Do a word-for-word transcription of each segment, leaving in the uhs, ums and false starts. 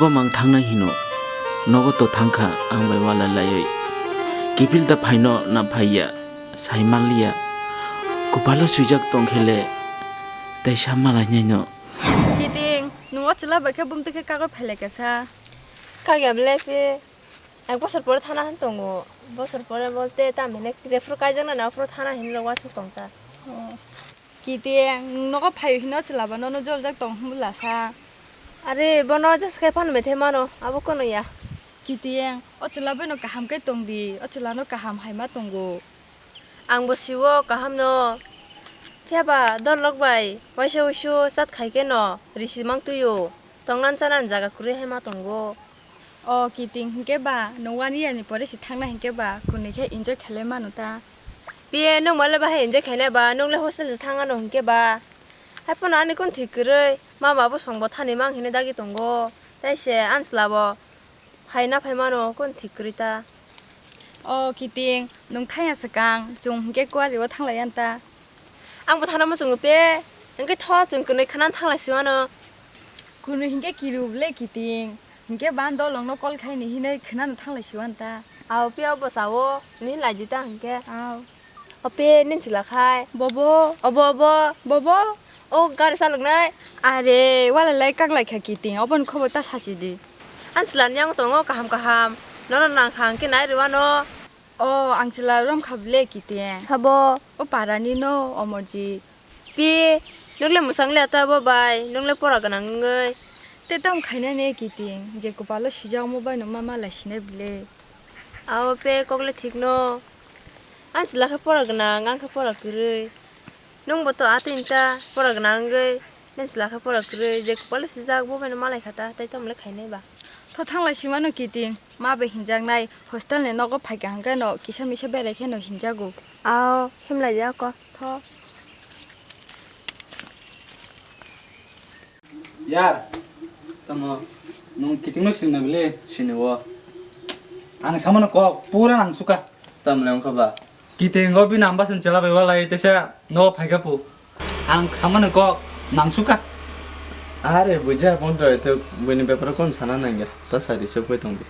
Nogo mang thangnai hino, nogo to thangkha ang bai walai laiwi. Kiphil da phaino na phaiya, sai manliya. Kupalo swijak tongkhele, teisa malainaino. Kiting, nwng o chwla bai khe bumtwi khe kagwi phailai kasa. Kagya bwle phi, ek bosor pore thana han tongo. Bosor pore bolte tamhine jephuru kaijaknani aphuru thana hinwi rw uansuk tongkha. Kiting, nwng nogo phaio hino chwla ba nono joljak tong hwnwi lasa. Are, bono jesakhai phan methai mano, abo kono ya. Kiting, o chwla baino kaham khe tongdi, o chwlano kaham hai ma tongo. Angbo siwo kahamno. Phiyaba dorlok bai waisa wuisu chat khai khe no risi mang tuio. Tongnan chanan jaga kwrwi hai ma tongo. O Kiting, hinkhe ba nwng one year ni pore se thangna hinkhe ba kwnwi khe enjoy khailai mano ta. Piye nwng male bahai enjoy khainai ba, nwng le hostel se thang ano hinkhe ba. Hai phano ani kun thik kwrwi, ma ba bo songbo thani mang hini dagi tongo. Tai se ansla bo. Phai na phai mano, kun thik kwrwi ta. O Kiting, nwng thaya swkang, chwng hinkhe kuari o thanglai yan ta. Ang bo thana muchungo pe, hinkhe tho chwng kwnwi khana thanglai si mano. Kwnwi hinkhe kiru bwle Kiting, hinkhe ban dolong no call khai ni hinwi khana no thanglai si wan ta. Ao pe obo sao, ni lai di ta hinkhe. Ao. Ope, nin sila khai. Bobo. Obo, obo. Bobo. O gari saluknai. Are, wala lai kak lai kha Kiting. Obon khobo ta sasi di. An sila ni ang tongo kaham kaham. Nono nang khang khe nai rwano. O, ang sila rom kha bwle Kiting. Sabo. O parani no, Omorjit. Pi, nokle mwsang le ata bo bai. Nokle pora gwnang wngwi. Te tam khaina ne Kiting. Je kupalo sijak mo bai no mama lai sinai bwle. Abo pe kokle thikno. Ang chwla khe pora gwnang, ang khe pora kwrwi. Nwngbo to atwini ta pora gwnang wngwi, nwng chwla khe pora kwrwi, je kwpalo swijak bo phano malai kha ta, tai tamo le khainai ba. Tho thanglai sima no Kiting, ma bai hinjaknai, hostel ni nogo phaikha hwnkhe no kisa misa berai khe no hinjago. Ao, himlai ya ko, tho. Yar, tamo nwng Kitingno sinina bile? Sini o. Ang samano kok pura nangsuka. Tamle wngkha ba? Kiting o bini ambasani chwla bai walai tesa no phaikha pu. Ang samano kok nangsuka. Are buja kontra ito buini beparo kon sana nangya. Ta sari sokoi tongdi.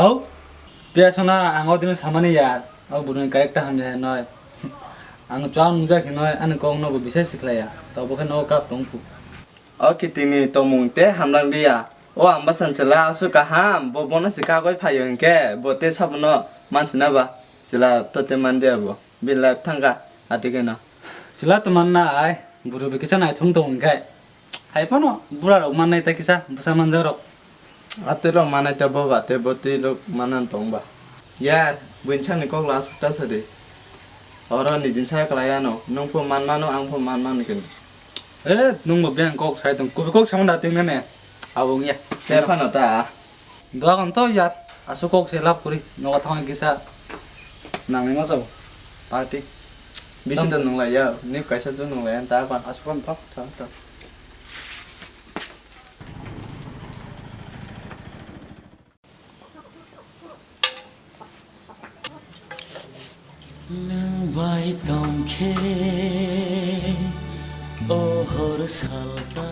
Au. Piya sona ang o dino samani ya. O buruni karekta hamya noi. Ang chwla nungjak hinoi ani kok nogo bisai sikhlaiya, tobo khe nogo kap tong phu. O Kitingni tongmung tei hamlang liya. O ambasani chwla aswk kaham, bo bono se kagwi phaio hinkhe, bo tei sabono mansina ba? Chwla to tei manliya bo, bini life thangkha, atwkheno. Chwla to manna ai, buru bai kisa naithum tong hinkhe. Hai phano bura rok mannai tei kisa bwsa manjak rok. Atwi rok manai tei bo ba tei bo twi rok manna tong ba. Yar, buini sakni kok la aswk ta sadi. Oro nijin sa kwlai ano, nwng pho man mano, ang pho man mano kini. Eh, nwng bo biyang kok sai tong, kubi kok samani da ting nane. Abo wngya. Te phano ta. Dogan to yar, aswk kok se lab kuri, nogo thang kisa. Nangni ma sabo. Party. Bisi da nunglai ya, ni kaisa chu nunglai ya, ta pan aswk pan thok, thok, thok. Nwng bai tong khe o hor salta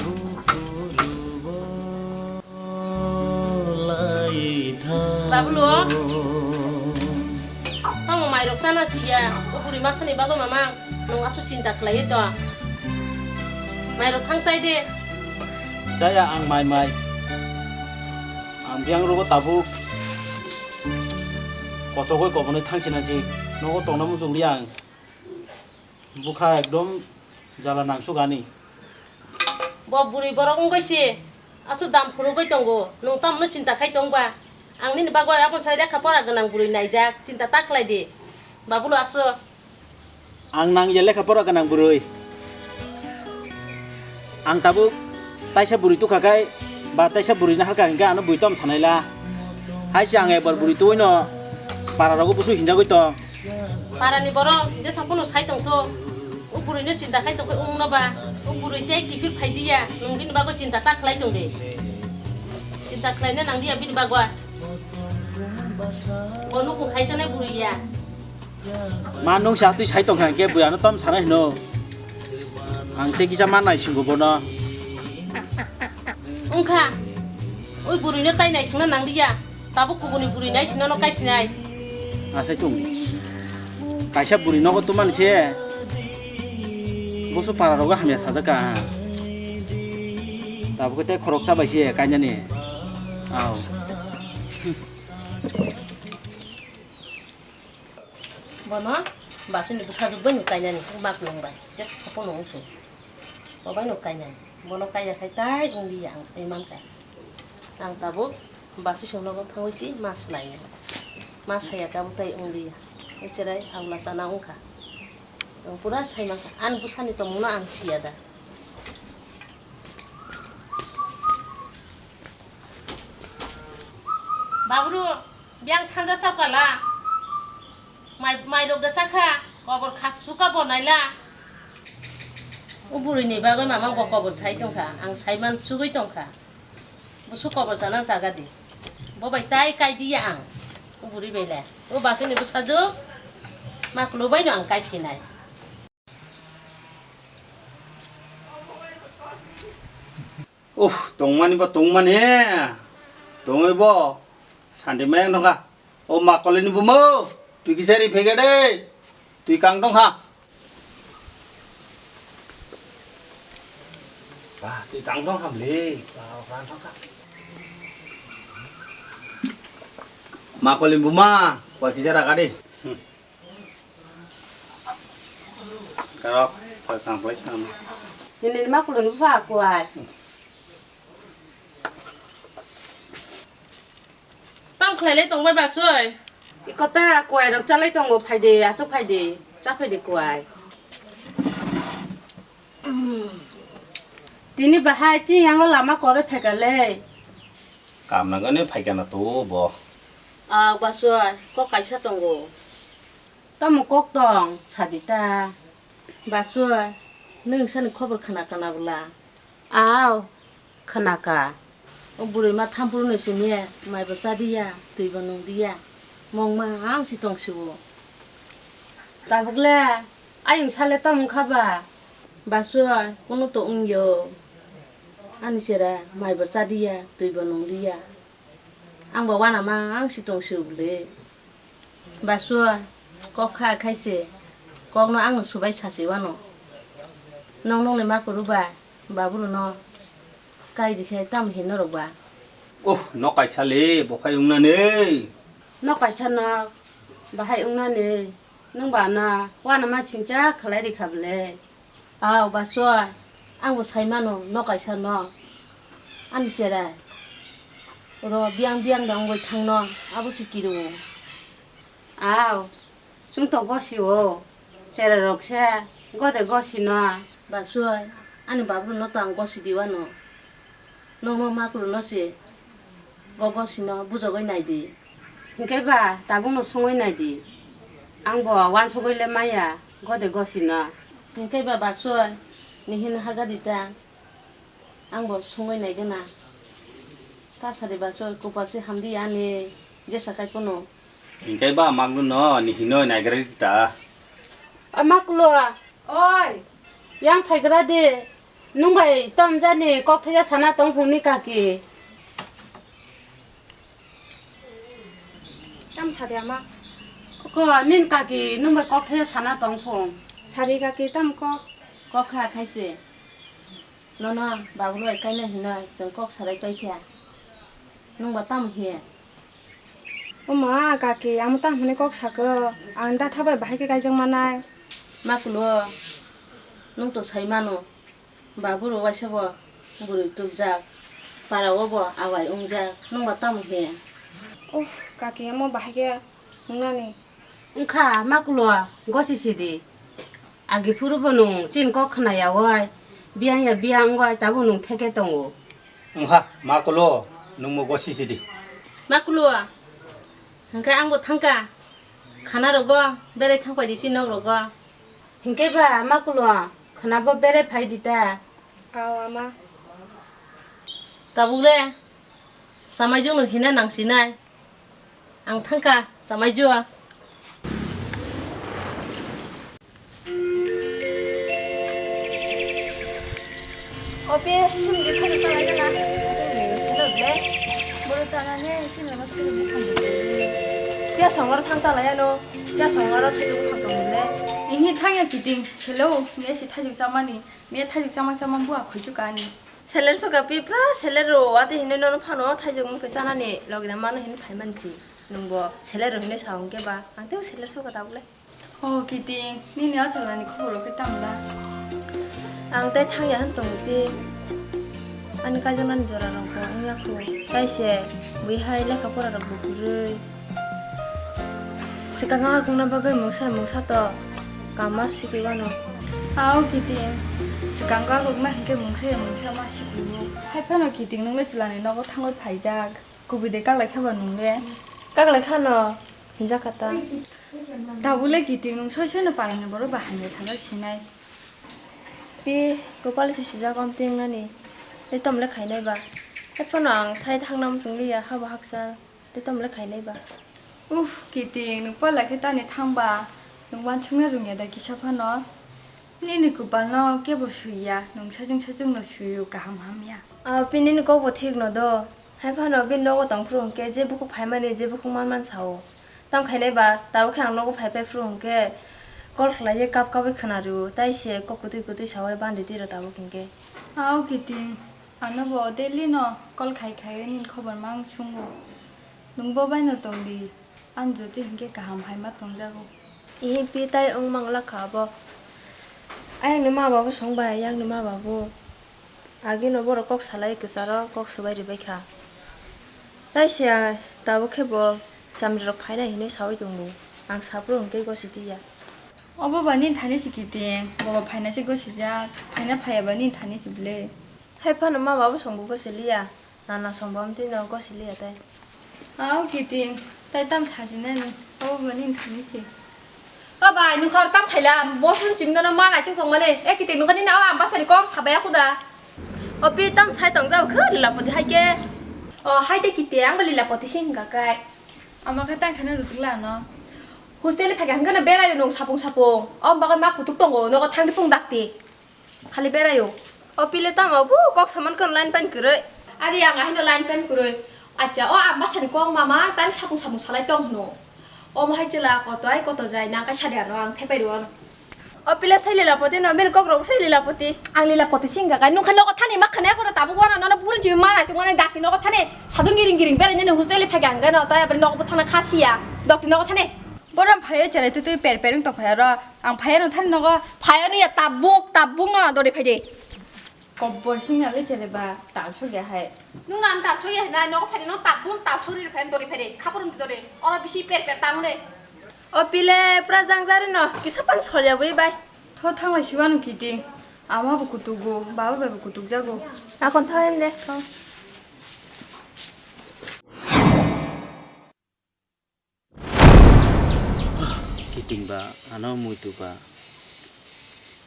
buphuru bo lai thango. Babulu, tamo mairok chana siya, o buri masani bagwi mamang. Nwng aswk chinta khlaiwi tong. Mairok thang chai de. Chaya ang mai mai. Ang biyang rogo tabuk kochogwi kobonwi thang sinasi. Nogo tongna muchung liya ang. Bukha ekdom jala nangsuk ani. Bo bwrwi borok wngwi se aswk dam phunugwi tongo. Nwng tamno chinta khai tong ba? Ang nini bagwi aboni sai lekha pora gwnang bwrwi naijak. Chinta ta khlai di. Babulo aswk. Ang nang ya lekha pora gwnang bwrwi. Ang tabuk taisa bwrwi tukha khai ba taisa bwrwi naharkha hinkhe ano bwrwi tom sanaila. Hai se ang ekbar bwrwi tuino para rogo busu hinjagwi tong. Para ni borok jesa phano sai tong so. O bwrwi no chinta khai tong khe wng no ba. O bwrwi tei kiphil phai di ya. Nwng bini bagwi chinta ta khlai tong de. Chinta khlai na nang di ya bini bagwi. Bo nukung khai chanai bwrwi ya. Ma nwng se atwi sai tongkha hinkhe bui ano tom sana hino. Ang tei kisa ma naisingo bono. Wngkha. Ui bwrwino tai naisingna nangliya. Tabuk kubuni bwrwi naisingno no kaisinai. Asai tung. Kaisa bwrwi nogo tumani se. Boso para rogo hamya sajak ka. Tabuk tei khoroksa bai se kainani. Aw. Bono basuni bwsajwk bai no kainani, mak nung bai. Just sapo no wngkhe. Bo bai no kainani. Bono kaiya khai tai wngdi ya ang sai mankha. Ang tabuk basu songno thangwi si ma slai ya. Ma saya ka bo tai wngdi ya. Icherai ang ma sana wngkha. Ang pura sai mankha. An bwsani tongmungno ang siya da. Babru, biyang thanja chokala. Mai, mai rok da sakha, kobor khasuka bo naila. O bwrwi ni bagwi mama bo kobor sai tongkha, ang saiman chugwi tongkha. Busu kobor sana jaga di. Bo bai tai kai di ya ang. O bwrwi bai le. O basuni bwsajwk. Maklo bai no ang kai sinai. Uh, tongmani bo tongmani. Tongwi bo. Sandi mayang nokha. O makolini bumo. Twi kisa ri phega de. Twi kang tong kha. Ba, twi kang tong kha bli. Ba, o kang tong kha. Makolini buma. Koi kisa raga de. Hmm. Karok, koi kang koi sam. Nini ma kulun bupha kuai. Tam khlai le tong bai basoi. Ikota kuai rok chalai tongo, phaide, achuk phaide, cha phaide kuai. Tini bahai chi yango lama kore phekale. Kam nangani phaikana to bo. Ah, basoi, kok kaisa tongo. Tamo kok tong, sadita. Basoi, nwng sani khobor khna kana bwla? Aw, khna ka. O bwrwi ma thampuru ni simi, mai bo cha diya, twi bo nung diya. Mong ma ang si tong siwo. Tabuk le, ayung sale tamo wngkha ba? Basoi, kunu to wngyo. Ani sera, mai bo cha diya, twi bo nung diya. Ang bo wana ma ang si tong si bwle. Basoi, kok kha khai se, kok no ang no subai sa se wano. Nong nong ni ma kuru ba, baburu no kai di khai tam hin norok ba. Oh, no kaisa le, bo khai wng nani. No kaisa no, bahai wng nani, nung ba na, wana ma singcha khalai ri kha bwle. Aw, basoi, ang bo sai mano, no kaisa no. Ani chera. Oro biyang biyang da wngwi thangno, abo se kiru. Aw, chwng to gosi o. Chera rok se gode gosi no. Basoi, ani babru no to ang gosi di wano. Nokno maklu no se gogo sino bujogoi nai di. Hinkhe ba tabukno songoi nai di. Ang bo wansugoi le maya gode gosino. Hinkhe ba basoi ni hino haga di ta. Ang bo songoi nai gana. Ta sari basoi kupar se hamdi ani jesa kai kono. Hinkhe ba maklu no ni hino nai gra di ta. A maklu. Oi. Yang phaigra de, nung bai tom jani kok thaisa sana tong phung ni kaki. Tam sadi ama. Ko nin kaki nung bai kok thaisa sana tong phung. Sadi kaki tam kok. Kok kha khaise. Nono babu bai kaina hinoi chwng kok sarai pai kha. Nung ba tamo hiya? O ma, kaki, amo tamo hwnwi kok saka, ang datha bai bahai khe kaijak manai. Ma kulo, nung to sai mano, ba buro waisa bo bwrwi tubjak, para o bo awai wngjak, nung ba tamo hiya? Uff, kaki, amo bahai khe wngnani. Wngkha, ma kulo, gosi sidi. Agi phuru bo nung chini kok khna ya wai, biyang ya biyang wai, tabuk nung theke tongo. Wngkha, ma kulo, nungbo gosi sidi. Ma kulo, hwnkhe angbo thangkha, khana rogo, berai thangpai di si nok rogo. Hinkhe ba, ma kulo, khana bo berai phai di ta. Aw, ama. Tabuk le, samai jongno hina nang sinai. Ang thangkha, samai jua. Ope, him di khani talai gana. Le, boro chanani chini lama kiri buphang. Pia songaro thang chalai ano. Pia songaro thaijak buphang tong le. Ihi thangya kiting, selo, me si thaijak chamani, me thaijak chamang chamang bua khuichu kani. Seler soka pi pra seler ro, ate hine nono phano thaijak mukhe chanani, logina mano hine phaimansi. Nungbo seler ro hine saung khe ba, ang tei seler soka tabuk le. Oh, kiting, nini o chalani khobor rok khe tamla? Ang tei thangya hwn tongo pi. Ani kaijaknani jora rok bo wngya kho. Tai se bui hai lekha pora rok bo kwrwi. Swkang o agukna bagwi mungsa mungsa to kama sikwi wano. Ao kiting, swkang o agukna hinkhe mungsa ya mungsa ma sikwi o. Hai phano kiting nung le chwlani nogo thangwi phaijak. Kubui de kaklai kha ba nung le? Kaklai kha no, hinjak kha ta. Tabuk le kiting nung soi soi no parani borok ba hamya sajak sinai. Pi, kopal se sijak om tengnani. Tei tom le khainai ba. Hai phano ang thai thangna muchung liya, habo haksa. Tei tom le khainai ba. Uff, kiting, nung pala khe tani thang ba. Nung wansukna rwngya da kisa phano. Nini kopal no kebo sui ya, nung sajwng sajwng no sui o, kaham hamya. Ah, pi nini kok bo thik no do. Hai phano bini nogo tong phuru hwnkhe je bukhuk phaimani je bukhuk manman sao. Tamo khainai ba, tabuk khe ang nogo phai phai phuru hwnkhe call khlaiwi kap kapwi khwna rw-o, tai se kok kwtwi kwtwi saui bandi twi rw tabuk hinkhe. Ao kiting, ano bo daily no call khai khai nini khobor mang sungo. Nwng bo bai no tong di, ani jotoi hinkhe kaham hai ma tong jago. Ihi pi tai wng mang la kha abo. Ayang ni ma babu song bai, ayang ni ma babu. Agi no borok kok salai kwcharo kok swbai rwbai kha. Tai se tabuk khe bo chamri rok phainai hinwi saui tongo. Ang saphuru hwnkhe gosi tiya. Obo ba nini thani se kiting, bo ba phaina se gosi jak, phaina phaiya ba nini thani se ble. Hai phano ma babu song bo gosi liya. Nana song bo amtwi no gosi liya tai. Ao kiting, tai tam sajinani, obo bo nini thani se. O bai, nukha oro tam khaila, bosun chimno no ma naituk tongmani. E kiting nukha nini o ambasani kok sabaya kuda. O pi tam sai tong jao khe Lilapoti hai khe. O hai de kiting, ang bo Lilapoti se hingka kai. Ama khe tang khana rutuk la no. Hostel ni phaikha hwnkhe no berai nung sapung sapung. O bagwi ma kutuk tongo, nogo thangdi pung dakti. Khali berai o. O pile tamo bo kok saman kon line pan kwrwi. Ari ang ahino line pan kwrwi. Acha o ang basani kok mama tani sapung sapung salai tong hwno. Omo hai chwla koto ai koto jai nang kai sadi ano ang thepai rw ano. O pile sai Lilapoti no, bini kok rok sai Lilapoti. Ang Lilapoti singga kai nungkha nogo thani ma khana khoro tabuk wana nono buri jimi mana tungmani dakti nogo thani sadung giring giring berai nini hostel phai gang gano tai abri nogo thana khasiya dokti nogo thani. Borom phai chere tu tu per per wng tong phai aro. Ang phai ano thani nogo. Phai ano ya tabuk tabuk no dori phai de. Kobor singya le chere ba tal sogya hai. Nung na tal sogya hai na nogo phai de no tabuk tal sori phai dori phai de. Khapur dori. Oro bisi per per tang de. O pile pra jang jari no kisa pan solya bui bai. Tho thanglai siwano kiting. Ama bo kutugo, baba bai bo kutuk jago. Akon tho em de. Tho. Kiting ba, ano muitu ba.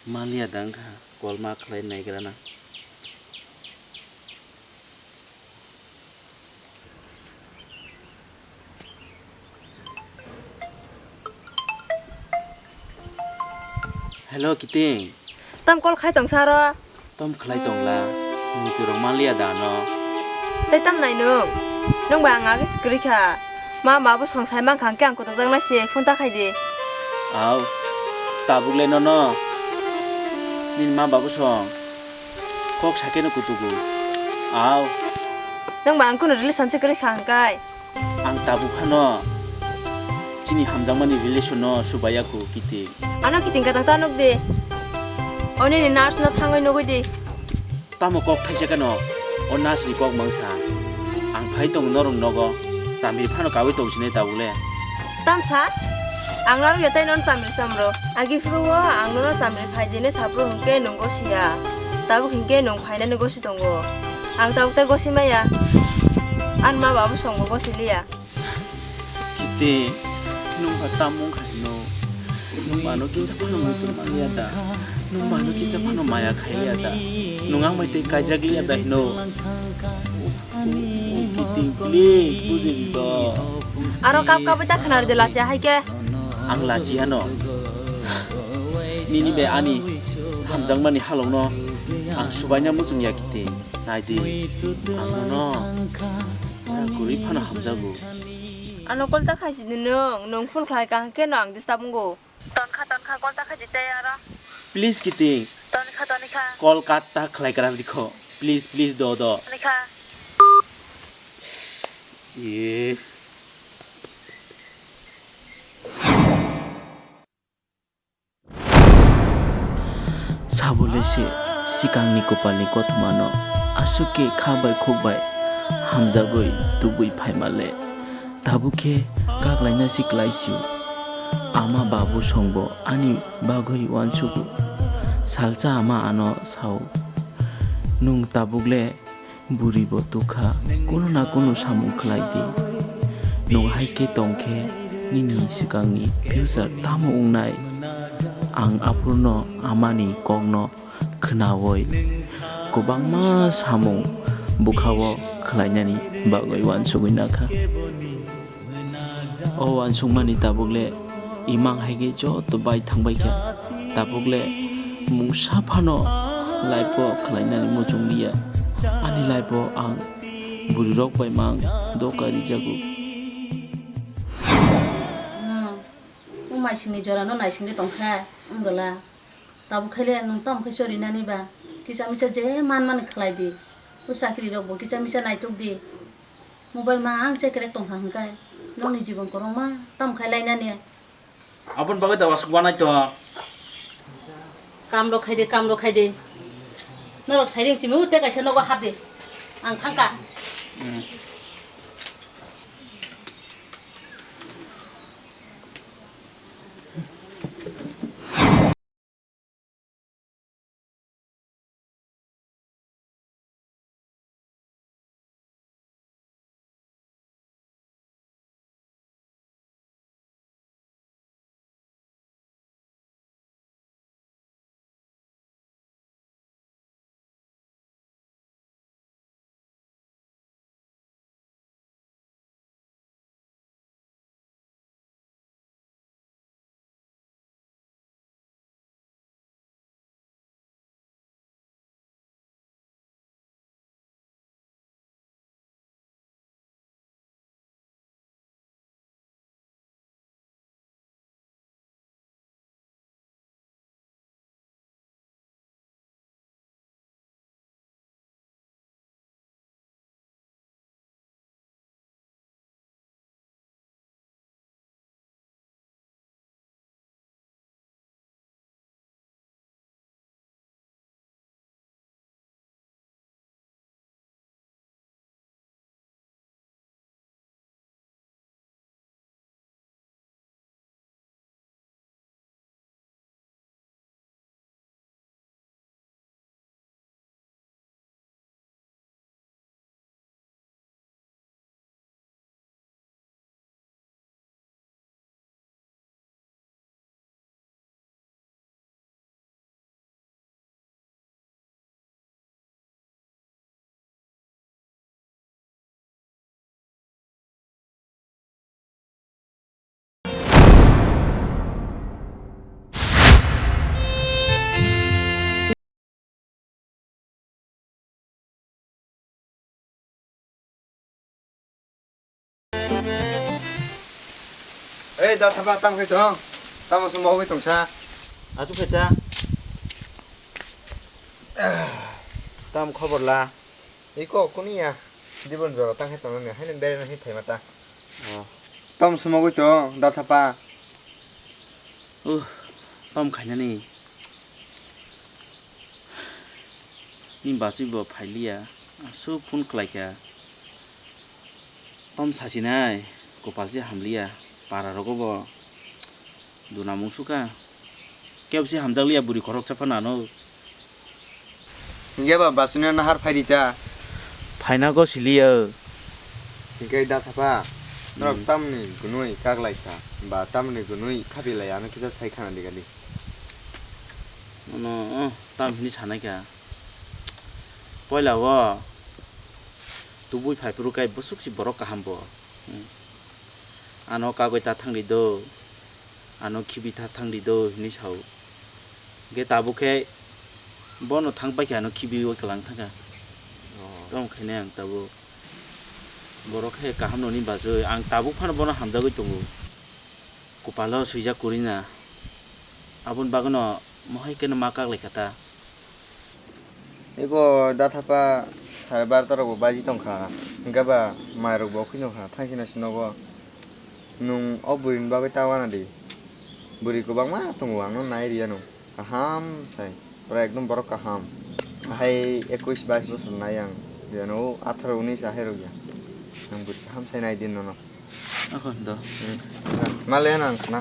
Maliya dang kha, kol ma khlai naigra na. Hello, kiting. Tam call khai tong saro. Tom khlai tongla, muitu rok manliya da no. Tei tam nai nung? Nung ba ang agi se kwrwi kha. Ma ba bo song sai mankha hwnkhe ang kotok jaknai se phone ta khai di. Au, tabuk le nono. Nini ma ba bo song. Kok sakhe no kutugo. Au. Nung ba ang kunu relationship kwrwi kha hwnkhe. Ang tabuk phano chini hamjakmani relation no subaiya khu kiting. Ano kiting kadang ta nuk di. Oni ni nurse no thangwi nugwi di. Tamo kok thaisa kano, o nurse ni kok mangsa. Ang phai tong norong nogo, chamri phano kawi tong sinai tabuk le. Tamsa? Ang narwk ya tei non chamri chamro. Agi phuru o ang nono chamri phai di hinwi saphuru hwnkhe nung gosi ya. Tabuk hwnkhe nung phainani gosi tongo. Ang tabuk tei gosi maya. Ani ma babu songbo gosi liya. Kiti, nung ba tamung khai no. Nung mano kisa phano muitu manliya da. Nung mano kisa phano maya khai liya da. Nung ang bai tei kaijak liya da hino. Kiting please, bujili to. Aro kap kap ta khnar de lasia hai ke. Ang lachi ano. Nini bai ani hamjakmani halokno ang subaina muchung ya kiti. Nai di, ang nono pura kwrwi phano hamjago. Ano call ta khaisidi nwng, nwng phone khlai kaham khe no ang disturb wngo. Tonkha, tonkha, call ta khaisidi tei aro. Please kiti. Tonikha, tonikha. Call cut ta khlai kwrang dikho. Please, please, do, do. Tonikha. Ye. Sabo le se sikangni kopalni kothomano aswk khe kha bai khuk bai hamjagwi tubui phaima le, tabuk khe kaklaina si klai sio. Ama babu songbo ani bagwi uansugo. Salsa ama ano sao, "Nwng tabuk le buri bo tukha, kunu na kunu samung khlai di. Nwng hai khe tong khe nini swkangni future tamo wngnai?" Ang aphurno amani kokno khnaui kwbangma samung bwkhao khlainani bagwi uansugwi nakha. O uansukmani tabuk le imang hai khe joto bai thangbai kha. Tabuk le mungsa phano life o khlainani muchung liya. Ani life o ang bwrwi rok bai mang doka rijago. Hmm. O maisingni jora no naisingwi tongkha, wngwla. Tabuk khaile nwng tamo khe chorinani ba? Kisa misa je man mani khlai di. O chakri rok bo kisa misa naituk di. Mobile ma ang se kerek tongkha hwnkhe nokni jibon kwrwngma tamo khai lainani. Aboni bagwi da wasuk wanai to. Kam rok khai di, kam rok khai di. Norok sai ring chimi ute kaisa nogo hap di. Ang thangka. Hmm. Ei, da thapa, tam khai tong. Tamo sumogwi tongsa. Achu khai ta. Tam khobor la. Iko kuni ya. Dibon jora tang khai tong ni. Haino bere na hi phaima ta. Oh. Tam sumogwi tong, da thapa. Uh, tam khainani. Ni bachwi bo phailiya, aswk phone khlaikha. Tom sasinai, kopal se hamliya, para rogo bo duna mung sukha. Kebo se hamjakliya buri khoroksa phano ano. Hinkhe ba bachwino nahar phaidi ta? Phaina go siliya. Hinkhe da thapa, norok Hmm. tamni gunui kaklaikha, ba tamni gunui khabilai ano kisa sai khana di kali. Ano, oh, tam hini sanaikha. Poila o tubui phaiphuru kai bwswk si borok kaham bo. Hmm. Ano kagwi ta thangri do, ano khibi ta thangri do hinwi sao. Hwnkhe tabuk khe bono thang paikha ano khibiwi kwlang thangkha. Tong khainai ang tabuk. Borok khe kaham noni bachoi. Ang tabuk phano bono hamjagwi tongo. Kupalo swijak kwrwina. Aboni bagwino mohai kheno ma kaklaikha ta. Ego dathapa sare barota rokbo baji tongkha. Hwnkhe ba mairokbo okhoi nokha thangsina sinogo. Nwng o bwrwini bagwi ta wana di. Bwrwi kwbangma tongo, ang no nai riyano. Kaham sai. Pura ekdom borok kaham. Ahai ekush bais bosor nai ang. Riyano o atharo unis ahai rok ya. Ang bwrwi kaham sai nai di nono. Ako do. Hmm. Male nang khna.